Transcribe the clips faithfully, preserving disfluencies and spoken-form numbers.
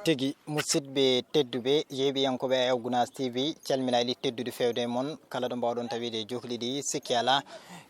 Tigi, musidɓe tedduɓe, yeeɓiyankooɓe Ayaw Gunaas T V, calminaali teddude feewde e mon, kala ɗo mbaawɗon tawiide e jokli ɗi, sikki alaa.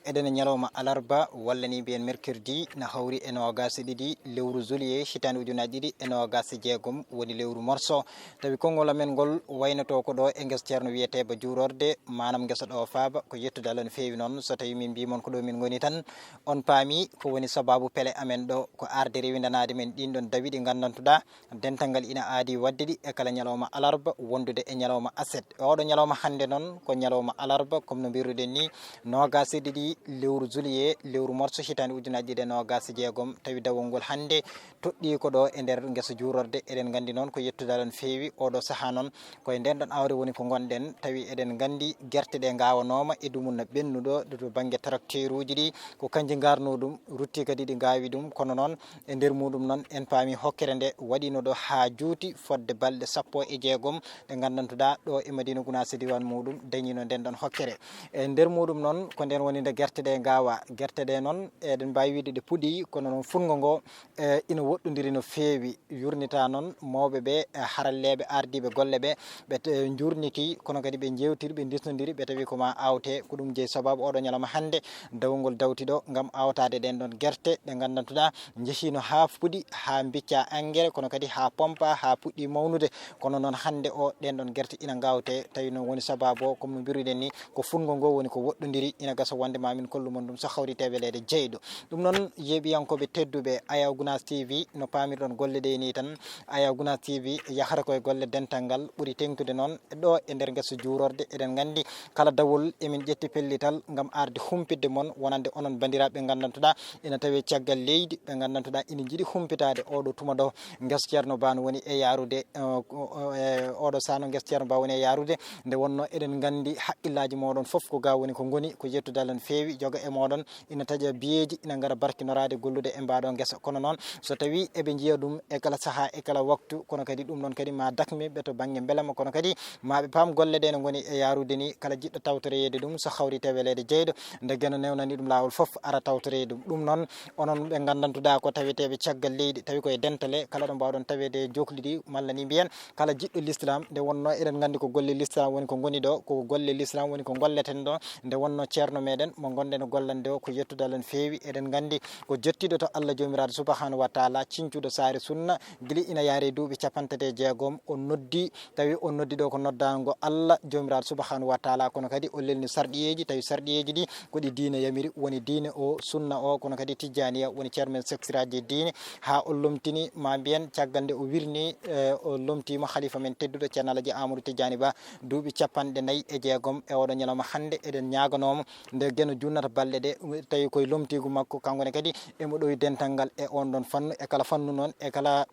Eɗen e ñalawma alarba, walla ni mbiyen mercredi, na hawri e noogaas e ɗiɗi lewru juillet, hitaande ujunaaji ɗiɗi e noogaas e jeegom, woni lewru morso. Tawi konngol amen ngol waynoto ko ɗo e ngeso Ceerno wiyetee Ba Juurorde, maanam ngeso ɗo faaba, ko yettude Allah no feewi noon. So tawi min mbii mon ko ɗo min ngoni tan, on paami ko woni sabaabu pele amen ɗo, ko arde rewindanaade men ɗin ɗon dawi ɗi nganndantuɗaa, dental ngal ina aadi waɗde ɗi e kala ñalawma alarba wondude e ñalawma aset. E oɗo ñalawma hannde noon ko ñalawma alarba, comme no mbiruɗen ni, noogaas e ɗiɗi lewru juillet, lewru morso hitaande ujunaaji ɗiɗi e noogaas e jeegom, tawi dawol ngol hannde toɗɗii ko ɗo e nder ngeso juurorde. Eɗen nganndi noon ko yettude Allah no feewi, oɗo sahaa noon ko e nden ɗon awre woni ko ngonɗen, tawi eɗen nganndi gerte ɗe ngaawanooma e dumunna ɓennuɗo ɗo to bannge tracteuruuji ɗi, ko kanji ngarno ɗum, rutti kadi ɗi ngaawi ɗum. Kono noon, e nder muɗum noon, en paami hokkere nde waɗino ɗo haa juuti fodde balɗe sappo e jeegom ɗe nganndantuɗaa ɗo e Madina Gunaas e diiwaan muɗum dañino nden ɗon hokkere. E nder muɗum noon, ko nden woni nde gerte ɗe ngaawa. Gerte ɗe noon, eɗen mbaawi wiide ɗe puɗi, kono noon fuɗngo ngo, e, ina woɗɗondiri no feewi. Yurnita noon mawɓe ɓe, e, haralleeɓe ardiiɓe golle ɓe, ɓe te-, njurniti, kono kadi ɓe njeewtiri, ɓe ndisnondiri, ɓe tawi ko ma awte. Ko ɗum jeyi sabaabu oɗo ñalawma hannde, dawol ngol dawti ɗo ngam awtaade ɗen ɗon gerte ɗe nganndantuɗaa njehiino haa puɗi, haa mbicca engrais, kono kadi haa pompa, haa puɗɗi mawnude. Kono noon hannde o, ɗen ɗon gerte ina ngawte, tawi noon woni sabaabu o, comme no mbiruɗen ni, ko fuɗngo ngo woni ko woɗɗondiri, ina gasa wonde ma min kollu mon ɗum so hawri teweleede jeyɗo. Ɗum noon, yeeɓiyankooɓe tedduɓe Ayaw Gunaas T V, no paamirɗon golle ɗe ni tan, Ayaw Gunaas T V yahata koye golle dental ngal ɓuri teŋtude noon ɗo e nder ngeso juurorde. Eɗen nganndi kala dawol emin ƴetti pellital ngam arde humpitde mon, wonande onon banndiraaɓe ɓe nganndantuɗaa ina tawe caggal leydi, ɓe nganndantuɗaa ina njiɗi humpitaade oɗo tuma ɗo. Ngeso Ceerno Ba no woni e yaarude, eh, ko, eh, oɗo saano ngeso Ceerno Ba woni e yaarude. Nde wonno eɗen nganndi haqqillaaji mooɗon fof ko ga woni ko ngoni, ko yettude Allah no feewi, joga e mooɗon ina taƴa biyeeji, ina ngara barkinoraade gollude e mbaɗo ngeso. Kono noon, so tawi eɓe njiya ɗum e kala sahaa, e kala waktu, kono kadi ɗum ɗon kadi ma dakme ɓe to bannge mbelema, kono kadi ma ɓe paam golle ɗe no ngoni e yaarude ni. Kala jiɗɗo tawtoreyeede ɗum, so hawri teweleede jeyɗo, nde Geno newnani ɗum laawol fof, ara tawtoreede ɗum. Ɗum noon, onon ɓe nganndantuɗaa ko taweteeɓe caggal leydi, tawi koye dentale, kala ɗo mbaawɗon taweede jokli ɗi, malla ni mbiyen, kala jiɗɗo l'islam, nde wonno eɗen nganndi ko golle l'islam woni ko ngoni ɗo, ko golle l'islam woni ko golleten ɗo. Nde wonno ceerno meɗen mo ngonɗen gollande o, ko yettude Allah no feewi. Eɗen nganndi ko jottiiɗo to Allah Joomiraaɗo subhanahu wa taala, cincuɗo saare sunna, gila ina yaari duuɓi capanɗe tati e jeegom, o noddi, tawi o noddi ɗo ko noddaango Allah Joomiraaɗo subhanahu wa taala, kono kadi o lelni sarɗiyeeji, tawi sarɗiyeeji ɗi ko ɗi diine yamiri, woni diine o, sunna o, kono kadi tijjaniya, woni ceerno men seksiraaji e diine, haa o lomtini, ma mbiyen, caggal nde o wirni, e, o lomtiima halifa men tedduɗo Ceerno Alaji Amadou Tijjani Ba, duuɓi capanɗe nayi e jeegom. E oɗo ñalawma hannde, eɗen ñaaganooma nde Geno junnata balɗe ɗe, tawi koye lomtiigu makko, kanko ne kadi emo ɗowi dental ngal e on ɗon fannu, e kala fannu noon, e kala,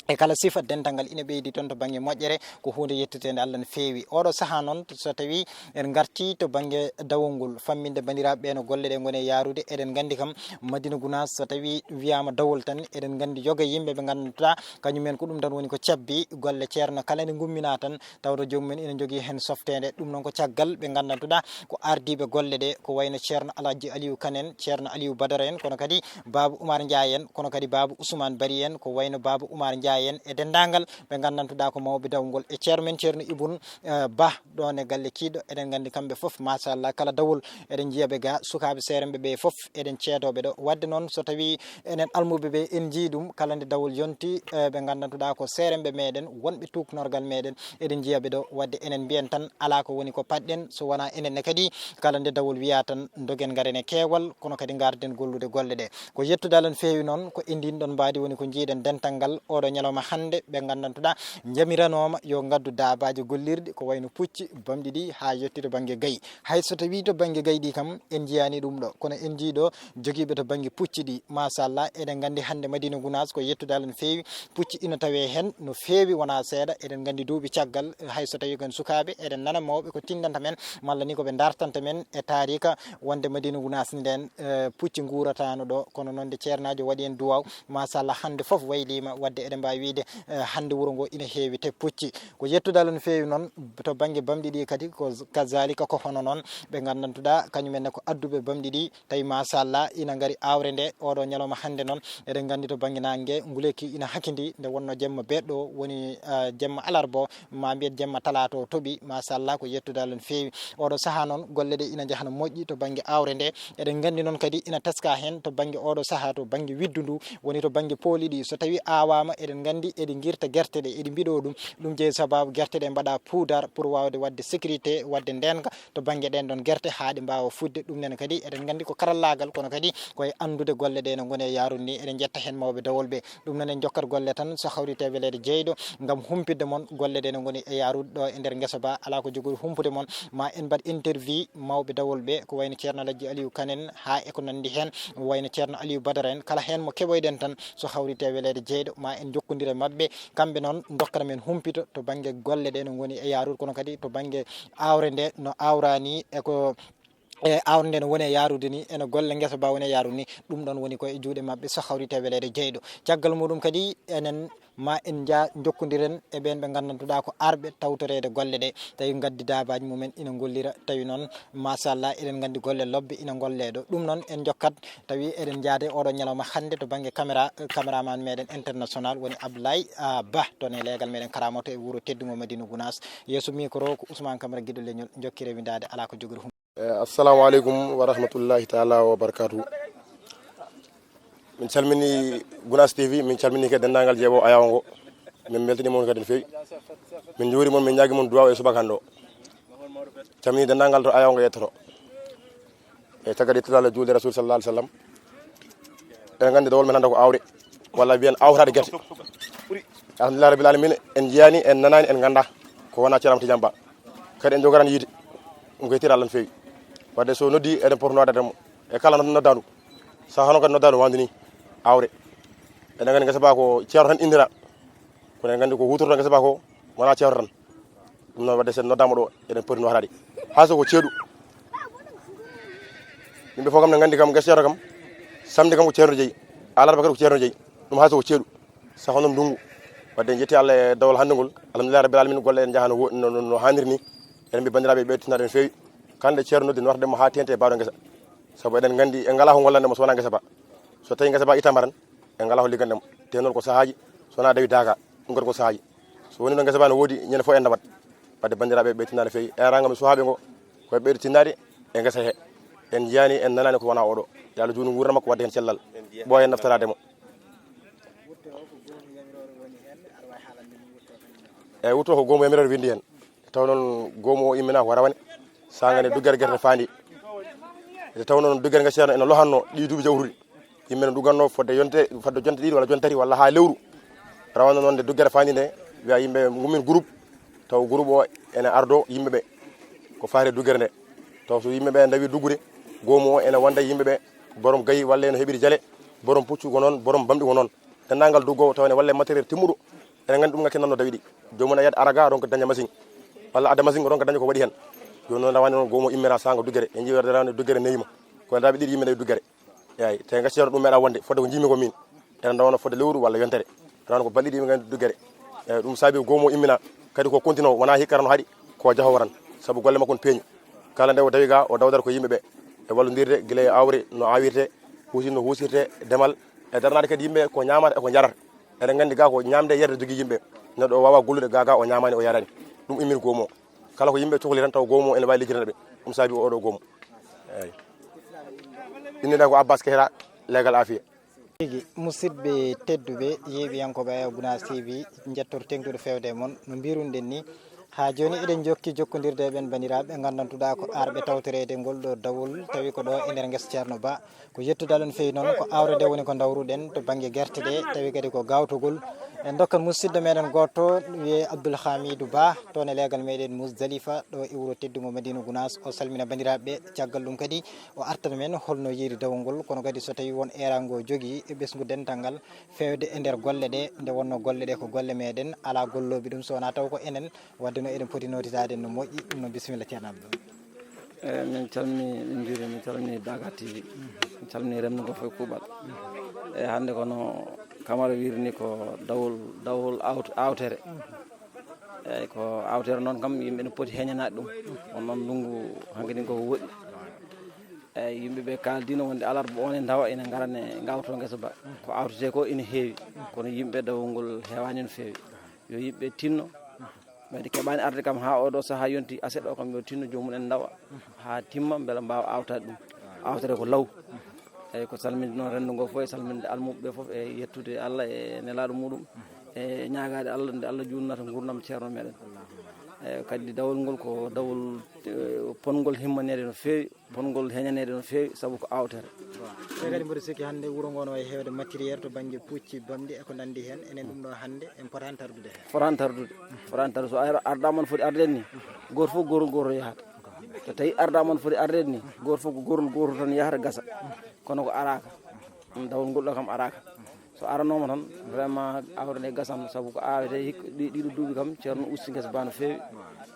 e kala sifa dental ngal ina ɓeydi toon to bannge moƴƴere, ko huunde yetteteende Allah no feewi. Oɗo sahaa noon, so tawi en ngartii to bannge dawol ngol, famminde banndiraaɓe ɓe no golle ɗe ngoni e yaarude, eɗen nganndi kam Madina Gunaas, so tawi wiyaama dawol tan, eɗen nganndi yoga yimɓe ɓe ngannduɗaa, kañum en ko ɗum tan woni ko cabbi golle ceerno kala nde ngumminaa tan, tawde joomum en ina njogii heen softeende. Ɗum noon ko caggal ɓe nganndantuɗaa ko ardiiɓe golle ɗe, ko wayno ceerno Alhaji Aliou Kane en, ceerno Aliou Badara en, kono kadi Baaba Oumar Ndiaye en, kono kadi Baaba Ousmane Bari en, ko wayno Baaba Oumar Ndiaye en e denndaangal ɓe nganndantuɗaa ko mawɓe dawol ngol, e ceerno men ceerno Ibun, eh, Bah, ɗoon e galle Kiiɗo. Eɗen nganndi kamɓe fof, machallah, kala dawol eɗen njiya ɓe ga, sukaaɓe seeremɓe ɓe fof eɗen ceedoo ɓe ɗo. Waɗde noon, so tawi enen almuɓe ɓe en njii ɗum, kala nde dawol yonti, eh, ɓe nganndantuɗaa ko seeremɓe meɗen, wonɓe tuuknorgal meɗen, eɗen njiya ɓe ɗo. Waɗde enen mbiyen tan, alaa ko woni ko paɗɗen, so wonaa enen ne kadi, kala nde dawol wiyaa tan, ndogen ngaren e keewal, kono kadi ngarden gollude golle ɗe. Ko yettude Allah no feewi noon, ko e ndin ɗon mbaadi woni ko njiiɗen dental ngal oɗo ñalawma hannde, ɓe nganndantuɗaa njamiranooma yo ngaddu daabaaji gollirɗi, ko wayno pucci, bamɗi ɗi, haa yettii to bannge gayi. Hay so tawii to bannge gayi ɗi kam, en njiyaani ɗum ɗo, kono en njii ɗo jogiiɓe to bannge pucci ɗi, machallah, eɗen nganndi hannde Madina Gunaas ko yettude Allah no feewi, pucci ina tawee heen no feewi, wonaa seeɗa. Eɗen nganndi duuɓi caggal, hay so tawii ko en sukaaɓe, eɗen nana mawɓe ko tinndanta men, malla ni ko ɓe ndartanta men e taarika, wonde Madina Gunaas nden, eh, pucci nguurataano ɗo, kono noon nde ceernaajo waɗi en duwaaw, machallah, hannde fof wayliima, waɗde eɗen mbaawi Wiide, eh, hannde wuro ngo ina heewi te pucci. Ko yettude Allah no feewi noon to bannge bamɗi ɗi kadi, ko z-, kazalika ko hono noon ɓe nganndantuɗaa kañum en ne ko adduɓe bamɗi ɗi, tawi machallah ina ngari aawre nde. Oɗo ñalawma hannde noon, eɗen nganndi to bannge naange nguleyki ina hakindi, nde wonno jemma beɗɗo woni, eh, jemma alarba o, ma mbiyen jemma talaata o toɓi, machallah ko yettude Allah no feewi. Oɗo sahaa noon golle ɗe ina njaha no moƴƴi to bannge aawre nde. Eɗen nganndi noon kadi ina teska heen to bannge oɗo sahaa, to bannge widdu ndu, woni to bannge pooli ɗi. So tawii aawaama, eɗen nganndi eɗi ngirta gerte ɗe, eɗi mbiɗo ɗum. Ɗum jeyi sabaabu gerte ɗe mbaɗa puudar pour waawde waɗde sécurité, waɗde ndeenka to bannge ɗeen ɗoon gerte haa ɗe mbaawa fuɗde. Ɗum nene kadi eɗen nganndi ko karallaagal, kono kadi ko e anndude golle ɗe no ngoni e yaarude ni. Eɗen njetta heen mawɓe dawol ɓe. Ɗum noon en njokkat golle tan so hawrite weleede jeyɗo ngam humpitde mon golle ɗe no ngoni e yaarude ɗo e nder ngesa ba. Alaa ko jogori humpude mon, ma en mbaɗ interview mawɓe dawol ɓe, ko wayno Ceerno Alhaji Aliou Kane en, haa e ko nanndi heen, wayno Ceerno Aliou Badara en. Kala heen mo keɓoyɗen tan so hawrite weleede jeyɗo, ma en njokkondire maɓɓe. Kamɓe noon ndokkata men humpito to bannge golle ɗe no ngoni e yaarude, kono kadi to bannge aawre nde no aawrani e ko e aawde nde no woni e yaarude ni, ene golle ngesa ba woni e yaarude ni, ɗum ɗoon woni ko e juuɗe maɓɓe so hawrite weleede jeyɗo. Caggal muɗum kadi enen ma en nja-, njokkondiren e ɓeen ɓe nganndantuɗaa ko arɓe tawtoreede golle ɗe, tawi ngaddi daabaaji mumen ina ngollira, tawi noon machallah eɗen nganndi golle lobbe ina ngolle ɗo. Ɗum noon en njokkat, tawi eɗen njaade oɗo ñalawma hannde to bannge caméra, cameraman meɗen international woni Ablaye, ah, Ba, toon e leegal meɗen Karamoto e wuro teddungo Madina Gounass. Yeeso micro ko Ousmane Camara Giɗo Leñol, njokki rewindaade alaa ko jogori hum. Eh, assalamu aleykum wa rahmatullahi taala wa barakatuhu. Min calmini Gounass T V, min calmini kadi denndaangal jeeɓo ayawo ngo. Min mbeltini mon kadi no feewi. Min njuuri mon, min ñaagi mon duwaw e subaka hannde o. Calmini denndaangal to ayawo ngo yettoto. E caggal yettude Allah, juulde Rasul sallallahu alaihi wasallam. Eɗen nganndi dowol men hannde ko aawre, walla mbiyen awtaade gerte. Alhamdulillah rabbil alamin, en njiyaani, en nanaani, en nganndaa ko wona Ceerno Tidiane Ba. Kadi en njogoraani yiide, ɗum ko yettiral lan feewi. Wadde so noddi, eɗen poto noddaade mo. E kala nod-, noddaandu, so hono kadi noddaandu wande ni, aawre. Eɗen nganndi ngesa ba ko ceerno tan inndira. Kono en nganndi ko huutorto ngesa ba ko wona ceerno tan. Ɗum noon wadde sen noddaama ɗo, eɗen poti no haɗaade. Haa so ko ceeɗu. Yimɓe fof kam ne nganndi kam ngesa ceerno kam, samedi kam ko ceerno jeyi, alarba kadi ko ceerno jeyi. Ɗum haa so ko ceeɗu. Saha noon ndungu. Wadde en jetti Allah e dawol hannde ngol. Alhamdulillah rabbil alamin, golle en njaha no wo-, no, no, no haaniri ni. Eɗen mbi banndiraaɓe ɓe tinnaɗen feewi. Kala nde ceerno noddi, notaɗen mo haa teeŋti e baawɗo ngesa. Sabu eɗen nganndi en ngalaa ko ngollanɗen mo so wonaa ngesa ba. So tawii ngesa ba ittaama tan, en ngalaa ko ligganɗen mo. Te noon ko sahaaji, so wonaa dawi daaka, ɗum kadi ko sahaaji. So wonii noon ngesa ba no woodi, ñande fof en nawat. Wadde banndiraaɓe ɓe tinnaɗen feewi. Eeraango men suhaaɓe ngo, ko e ɓeydo tinnaade e ngesa he. En njiyaani, en nanaani ko wonaa oɗo. Yo Allah juutnu nguurndam makko, wadde heen cellal. Ɓooya en naftanaade mo. Eeyi, wutto ko goomu yamiroore winndi heen. Taw noon goomu o immina ko rawane, saanga nde duggere gerte faandi. Nde taw noon duggere ngesa ceerno ene lohanno ɗi duuɓi jawtuɗi. Yimɓe ne duggannoo fodde yonte, fodde jonte ɗiɗi walla jonte tati walla haa lewru. Rawane noon nde duggere faandi nde, wiya yimɓe ngummin groupe, taw groupe o ene ardo yimɓe ɓe ko faati duggere nde. Taw so yimɓe ɓe ndawi duggude, goomu o ene wonda yimɓe ɓe, borom gayi walla ene heɓiri jale, borom puccu ko noon, borom bamɗi ko noon. Denndaangal duggoowo taw ene walla matériel timmuɗo. Eɗen nganndi ɗum ngakkii nanno dawi ɗi. Joomum a yiyat ara ga ronka daña machine. Walla adda machine ronka daña ko waɗi heen. Jooni noon rawane noon goomu o immira saanga duggere. En njii rawane duggere newima. Ko laabi ɗiɗi yimɓe ndawi duggere. Eeyi, te ngesa ceerno ɗum meeɗa wonde, fodde ko njiimi ko min. Eɗen ndawanoo fodde lewru walla yontere. Rawane ko balɗe ɗiɗi yimɓe ngaɗi duggere. Eeyi, ɗum saabi goomu o immina. Kadi ko continue, wonaa hikka tan o haɗi, ko jahowo tan. Sabu golle makko no peeñi. Kala nde o dawi ga, o dawdata ko yimɓe ɓe. E wallondirde, gila e aawre, no aawirte, huusi no huusirte, demal, e daranaade kadi yimɓe ko ñaamata e ko njarata. Eɗen nganndi ga ko ñaamde e yarde jogii yimɓe. Neɗɗo o waawaa gollude ga, ga o ñaamaani, o yaraani. Ɗum immini goomu o. Kala ko yimɓe cohli tan taw goomu o ene waawi lijjitande ɓe. Ɗum saabi oɗo goomu. Eeyi. Innde ko Abbas Kehra, leegal Afiya. Tigi, musidɓe tedduɓe, yeeɓiyankooɓe Ayaw Gunaas T V, njettoor teeŋtuɗo feewde e mon. No mbiruɗen ni, haa jooni eɗen njokki jokkondirde e ɓeen banndiraaɓe ɓe nganndantuɗaa ko arɓe tawtoreede ngol ɗo dawol, tawi ko ɗo e nder ngesa Ceerno Ba. Ko yettude Allah no feewi noon, ko aawre nde woni ko ndawruɗen to bannge gerte ɗe, tawi kadi ko gaawtogol. En ndokkat musidɗo meɗen gooto, wiyee Abdoul Hamidou Ba, toon e leegal meɗen Musdalifa, ɗo e wuro teddungo Madina Gunaas. O salmina banndiraaɓe ɓe, caggal ɗum kadi o artana men holno yeeri dawol ngol, kono kadi so tawii won eeraango jogii e ɓesngu dental ngal feewde e nder golle ɗe, nde wonnoo golle ɗe ko golle meɗen, alaa gollooɓe ɗum so wonaa taw ko enen, wadde no eɗen poti nootitaade no moƴƴi, ɗum noon bisimilla ceerno Abdou. Eeyi, min calmini, min njuuri, min calmini Daga T V. Min calmini renndo ngo fof e kuuɓal. Eeyi, hannde kono Kamara wiiri ni ko dawol, dawol awt-, awtere. Eyyi, ko awtere noon kam, yimɓe ne poti heñanaade ɗum. Kono noon, ndunngu hankadi ko woɗɗi. Eyyi, yimɓe ɓe kaaldino wonde alarba o ne ndawa, ene ngara ne ngawto ngesa ba. Ko awtetee ko ene heewi, kono yimɓe dawol ngol heewaani no feewi. Yo yimɓe tinno, ɓayde keɓaani arde kam haa oɗo sahaa yonti, aset o kam yo tinno joomum en ndawa haa timma, mbela mbaawa awtaade ɗum. Awtere ko law. Eyyi, ko salminde noon renndo ngo fof, e salminde almuɓɓe ɓe fof, e yettude Allah e nelaaɗo muɗum, e ñaagaade Allah nde Allah juutnata nguurndam ceerno meɗen. Eyyi, kadi dawol ngol ko dawol, eh, pongol himmaneede no feewi, pongol heñaneede no feewi, sabu ko awtere. Ɓe kadi mboɗo sikki hannde wuro ngo no wayi heewde matériel to bannge pucci, bamɗi e ko nanndi heen. Enen ɗum ɗo hannde en potaani tardude heen. Fotaani tardude, fotaani tardude. So ar-, ardaama no foti ardeede ni, gooto fof gorol gootol yahata. So tawi ardaama no foti ardeede ni, gooto fof ko gorol gootol tan yahata gasa. Kono ko araaka. Ɗum dawol ngol ɗo kam araaka. So aranooma tan, vraiment, awre nde gasan, sabu ko awetee hikka ɗi-, ɗiɗo duuɓi kam, ceerno usti ngesa ba no feewi.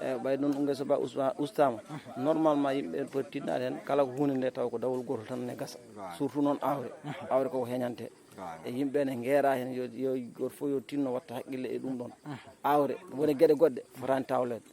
E ɓay noon ngesa ba usta-, ustaama. Normalement, yimɓe ɓe poti tinnaade heen, kala ko huunde nde taw ko dawol gootol tan ne gasa. Surtout noon awre. Awre ko ko heñante. E yimɓe ne ngeera heen, yo, yo gooto fof yo tinno watta haqqille e ɗum ɗoon. Awre, woni geɗe goɗɗe, fotaani tawleede.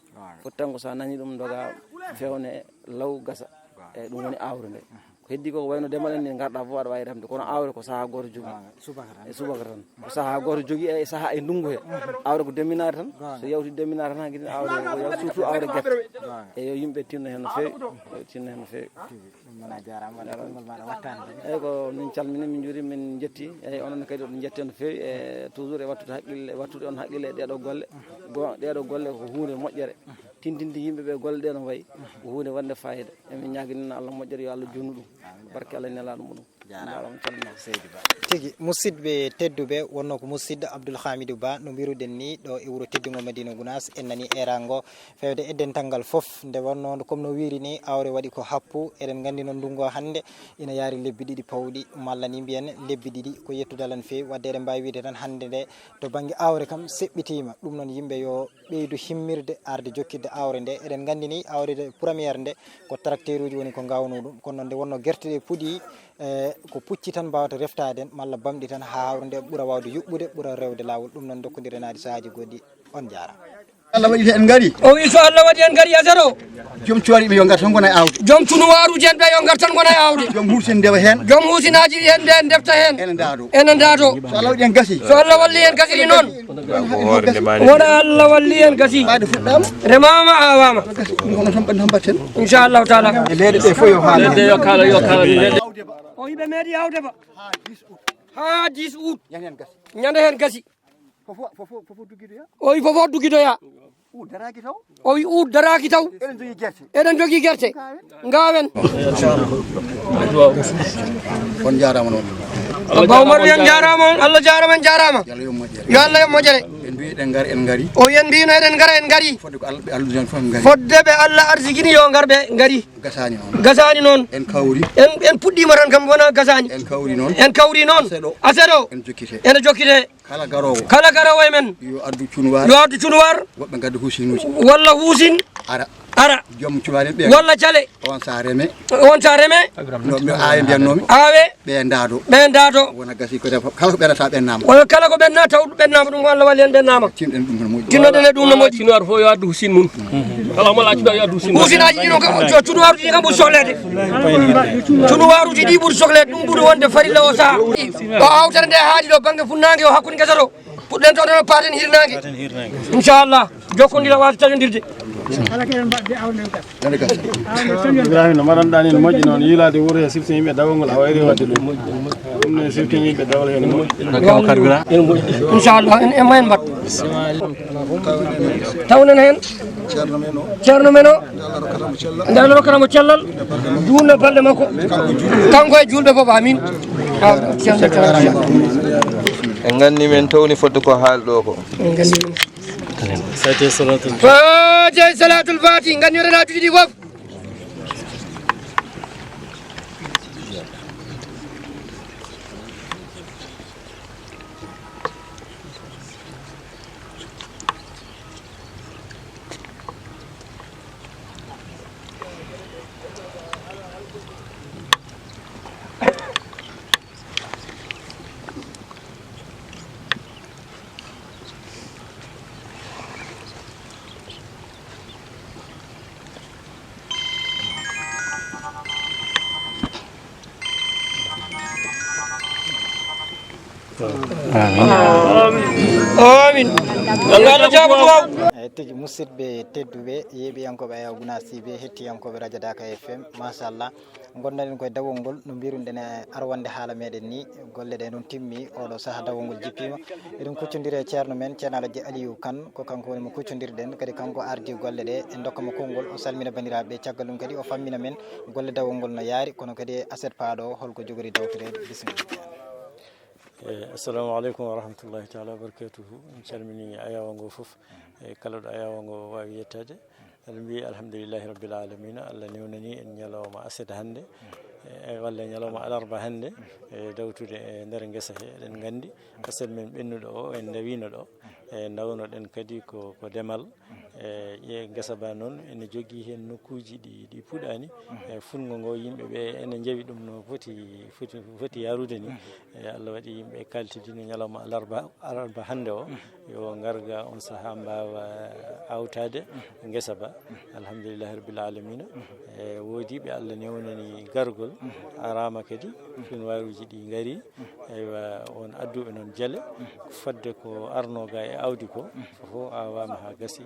Foti tan ko so a nani ɗum, doga fewne law gasa. Eyyi, ɗum woni awre nde. Ko heddi ko, ko wayno demal en ni, ngarɗa fof aɗa waawi remde, kono awre ko sahaa gooto jogii. Subaka tan. E subaka tan. Ko sahaa gooto jogii e sahaa e ndunngu he. Awre ko deminaare tan. So yawti deminaare tan, hankadi awre ko yaw-, surtout awre gerte. E yo yimɓe tinno heen no feewi, yo tinno heen no feewi. Ɗum noon a jaaraama, waɗde konngol maaɗa wattaani tan. Eyyi, ko min calmini, min njuuri, min njetti. Eyyi, onon kadi oɗon njetti no feewi, e toujours e wattude haqqille, e wattude on haqqille e ɗeɗo golle. Go-, ɗeɗo golle ko huunde moƴƴere. Tintinde yimɓe ɓe golle ɗe no wayi. Ko huunde wonde fayida. Emin ñaaginina Allah moƴƴere, yo Allah juutnu ɗum. Barke Allah e nelaaɗo muɗum. Jaaraama. Jaaraama, calminama. Seydi Ba. Tigi, musidɓe tedduɓe, wonno ko musidɗo Abdoul Hamidou Ba, no mbiruɗen ni, ɗo e wuro teddungo Madina Gounass, en nani erango feewde e dental ngal fof. Nde wonno, comme no wiiri ni, awre waɗi ko happu, eɗen nganndi noon ndunngu hannde ina yaari lebbi ɗiɗi pawɗi, malla ni mbiyen lebbi ɗiɗi, ko yettude Allah no feewi. Wadde eɗen mbaawi wiide tan hannde nde to bannge awre kam seɓɓitiima. Ɗum noon yimɓe yo ɓeydu himmirde arde jokkitde awre nde. Eɗen nganndi ni awre nde première nde ko tracteur uji woni ko ngawno ɗum. Kono noon nde wonno gerte ɗe puɗi, eh, ko pucci tan mbawata reftaade en, malla bamɗi tan haa awre nde ɓura wawde yuɓɓude, ɓura rewde laawol. Ɗum noon dokkondiren aadi sahaaji goɗɗi. On jaaraama. Allah waɗi en ngari. O wi so Allah waɗi en ngari asero. Joom cuwaaruuji ɓe yo ngar tan ngona e aawde. Joom cunuwaaruuji en ɓe yo ngar tan ngona e aawde. Joom huusin ndewa heen. Joom huusinaaji en ɓe ndefta heen. Ene ndaado. Ene ndaado. So Allah waɗi en gasi. So Allah walli en gasiri noon. Wona Allah walli en gasi. Ɓayde fuɗɗaama. Remaama, aawaama. Gasi. Ɗum kono tan ɓen tan mbatten. Inchallahu taala. E leyɗe ɗe fof yo haala. Leyɗe yo kaala, yo kaala. O yiɓe meeɗi aawde ba. Haa dix août. Ñande heen gasi. Ñande heen gasi. Fofo, fofo, fofo duggidoya. O wi fofo duggidoya. Uut daraaki taw. O wi uut daraaki taw. Eɗen jogii gerte. Eɗen jogii gerte. Ngaawen. On jaaraama noon. Abba Oumar wi en jaaraama on. Allah jaaraama, en jaaraama. Yo Allah yoɓ moƴƴere. Yo Allah yoɓ moƴƴere. En mbii eɗen ngari, en ngari. O wi en mbiino eɗen ngara, en ngari. Fodde ko Allah, ɓe Allah ardijan fof en ngari. Fodde ɓe Allah arsigini yo ngar ɓe ngari. Gasaani noon. Gasaani noon. En kawri. En, en puɗɗiima tan kam wona gasaani. En kawri noon. En kawri noon. Aset o. Aset o. En jokkite. Ene jokkite. Kala garoowo. Kala garoowo e men. Yo addu cunuwaar. Yo addu cunuwaar. Woɓɓe ngadda huusinuuji. Walla huusin. Ara. Ara. Joom cuwaari ɓe. Walla cale. On sa reme. On sa reme. No mi aawe mbiyannoomi. Aawe. Ɓe ndaado. Ɓe ndaado. Wona gasi ko refa. Kala ko ɓennata ɓennaama. Wona kala ko ɓenna taw ɓennaama ɗum ko Allah walli en ɓennaama. Tinɗen ɗum no moƴƴi. Tinnoɗen e ɗum no moƴƴi. Cunuwaar fof yo addu huusin mum. Kala mo laaci ɗo yo addu huusin mum. Huusinaaji ɗi noon kam, cunuwaaruuji ɗi kam ɓuri sohleede. Cunuwaaruuji ɗi ɓuri sohleede, ɗum ɓuri wonde farilla o saha. Ɗo awtere nde haaɗi ɗo bannge funnaange o hakkunde ngesa to. Puɗɗen to ɗon paaten hirnaange. Inchallah. Jokkondira waasa taƴondirde. Ibrahima no mbaɗanɗaa ni no moƴƴi noon, yiilaade wuro he siftin yimɓe dawol ngol, a wayri waɗde ɗum. Ɗum ne siftin yimɓe dawol heen moƴƴi. Inchallah, en, en ma en mbaɗ. Tawnen heen. Ceerno men o. Nde Allah rokkata mo cellal. Juulde balɗe makko. Kanko e juulɓe fof, amin. En nganndi men tawni fodde ko haal ɗo ko. En nganndi men. Fatiha salatul Fatiha. Fatiha salatul Fatiha. Nganndi rena juuɗe ɗi fof. Amin. Amin. Yo Allah jaabo duwaaw. Eyi, tigi, musidɓe tedduɓe, yeeɓiyankooɓe Ayaw Gunaas T V, hettiyankooɓe Radio Daaka F M, machallah. Ngonnoɗen koye dawol ngol, no mbiruɗen e arwande haala meɗen ni, golle ɗe ɗum timmi, oɗo saha dawol ngol jippiima. Eɗen kuccondiri e ceerno men, Ceerno Alhaji Aliou Kane, ko kanko woni mo kuccondirɗen, kadi kanko ardi golle ɗe, en dokka mo konngol, o salmina banndiraaɓe, caggal ɗum kadi o fammina men golle dawol ngol no yaari, kono kadi e aset paaɗo, holko jogori dawtoreede, bisimilla. Eh, assalamu aleykum wa rahmatullahi taala wa barakatuhu. En calmini ayawa ngo fof, e kala ɗo ayawa ngo waawi yettaade. Aɗa mbiyi alhamdulillahi rabbil alamina, Allah newnani en ñalawma aset hannde, e walla ñalawma alarba hannde, e dawtude e nder ngesa he. Eɗen nganndi aset men ɓennuɗo o, en ndawino ɗo, e ndawnoɗen kadi ko, ko demal. E ƴe ngesa ba noon ene jogii heen nokkuuji ɗi, ɗi puɗaani. E fuɗngo ngo yimɓe ɓe ene njawi ɗum no foti, foti, foti yarude ni. E Allah waɗi yimɓe kaltidino ñalawma alarba, alarba hannde o, yo ngarga on sahaa mbaawa awtaade ngesa ba. Alhamdulillahi rabbil alamina. E woodiiɓe Allah newnani gargol, araama kadi, finwaaruuji ɗi ngari. Eywa, on adduɓe noon jele, fodde ko arno ga e awdi ko, fof awaama haa gasi.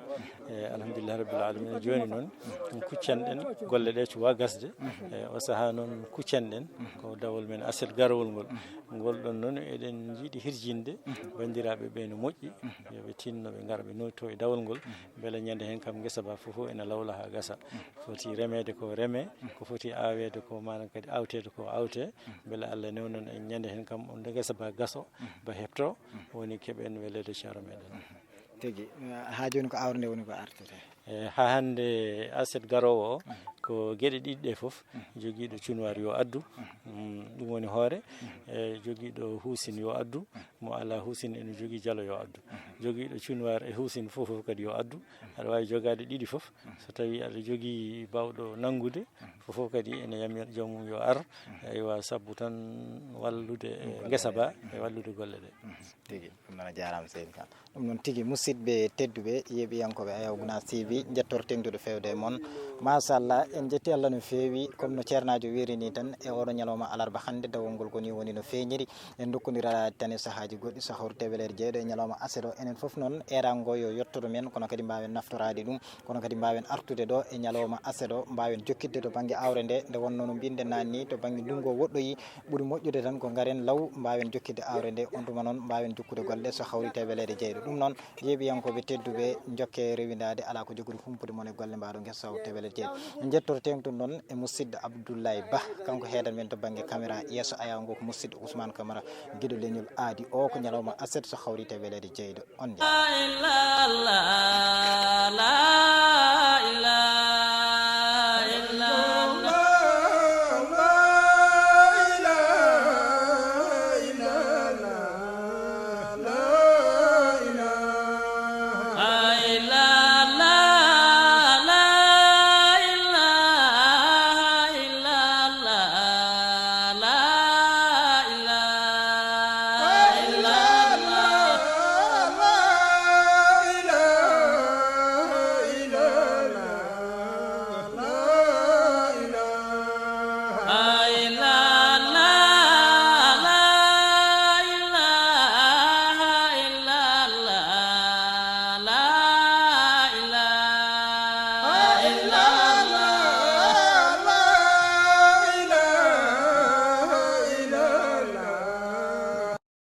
E, alhamdulillahi rabbil alamina. Jooni noon, kuccanɗen golle ɗe cuwa gasde. E, o sahaa noon kuccanɗen ko dawol men aset garowol ngol. Ngol ɗon noon eɗen njiɗi hirjinde banndiraaɓe ɓe no moƴƴi, yo ɓe tinno ɓe ngara ɓe nooto e dawol ngol, mbele ñande heen kam ngesa ba fof ene lawla haa gasa. Foti remeede ko reme, ko foti aaweede ko, maanaam kadi awteede ko awte, mbele Allah newnan en ñande heen kam on ngesa ba gaso, ba heɓto, woni keɓen weleede ceero meɗen. Tigi, haa jooni ko awre nde woni ko artete? E, haa hannde aset garoowo o, ko geɗe ɗiɗi ɗe fof, jogiiɗo cunwaar yo addu, mm, ɗum woni hoore, e, jogiiɗo huusin yo addu, mo alaa huusin ene jogii jalo yo addu. Jogiiɗo cunwaar e huusin fof, fof kadi yo addu. Aɗa waawi jogaade ɗiɗi fof, so tawii aɗa jogii baawɗo nanngude, fof, fof kadi ene yamir joomum yo ar, eywa, sabu tan wallude e ngesa ba e wallude golle ɗe. Tigi, ɗum noon a jaaraama seydi Kane. Ɗum noon tigi, musidɓe tedduɓe, yeeɓiyankooɓe Ayaw Gunaas T V, njettor teŋtude feewde e mon. Machallah, en njetti Allah no feewi, comme no ceernaajo wiiri ni tan, e oɗo ñalawma alarba hannde, dawol ngol ko ni woni no feeñiri. En ndokkondiraa tan e sahaaji goɗɗi, so hawri teemedere jeeɗiɗi e ñalawma aset o. Enen fof noon, eeraango yo yottoto men, kono kadi mbaawen naftoraade ɗum, kono kadi mbaawen artude ɗo e ñalawma aset o, mbaawen jokkitde to bannge awre nde, nde wonnoo no mbinɗen naane ni, to bannge ndunngu o woɗɗoyi, ɓuri moƴƴude tan ko ngaren law, mbaawen jokkitde awre nde, on tuma noon mbaawen jokkude golle ɗe so hawri teemedere jeeɗiɗi. Ɗum noon, yeeɓiyankooɓe tedduɓe, njokke rewindaade, alaa ko jogori humpude mon e golle mbaaɗo ngesa so hawri teemedere jeeɗiɗi. En njettor teeŋtun noon e musidɗo Abdoulaye Ba, kanko heedan men to bannge caméra yeeso ayaw ngo ko musidɗo Ousmane Camara, giɗo leñol aadi o, ko ñalawma aset so hawri teemedere jeeɗiɗi. On njaaraama.